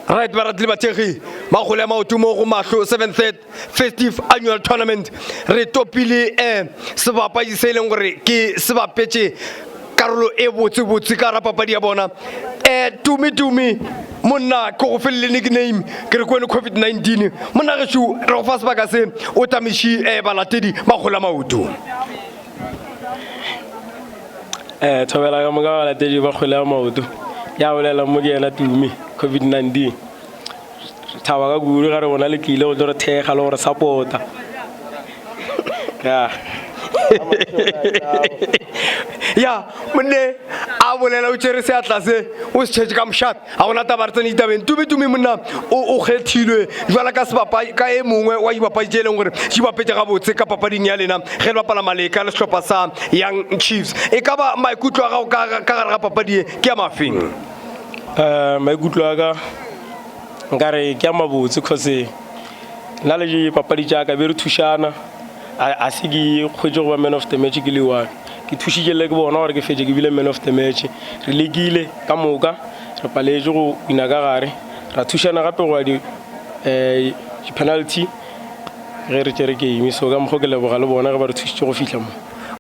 Right barati le bathekgi makgole a maoto mo go mahlo 7th festive annual tournament re topile um sebapadi se e leng gore ke se bapetše karolo e botsebotse ka gara papadi ya bona um tumi tumi monna ke go felele nickname ke re kwene covid-19 monna gešo re go fa sebaka se o tamiši um balatedi makgole a maoto Eh, thobela ka moka balatedi ba kgwele ya maoto ya bolela mo ke yena tumi covid-19 re thaba ka kudu ga re bona le tlile go tlo re thekga le gore support-a ya ya monne a bolela o tšere seatla se o se tšhetše ka mošate ga gona taba re tsene ditabeng tumi tumi monna o o kgethilwe jwala ka sebapadi ka e mongwe wa dibapadi tše e leng gore di bapetše gabotse ka papading ya lena ge le bapala maleka le sehlopha sa young chiefs e ka ba maikutlo a gago ka ka gare ga papadi e ke a mafeng um maikutlo a ka nkare ke a mabotse cause nna le dipapadi tša ka be re thušana a se ke kgwetse go ba man of the match ke le one ke thušitše le ke bona gore ke fetse ke bile man of the match re lekile ka moka re paletše go wina ka gare ra thušana gape go ya di um di-penalty ge re tšere game so ka mokgwa ke leboga le bona ge ba re thušitše go fihla mo.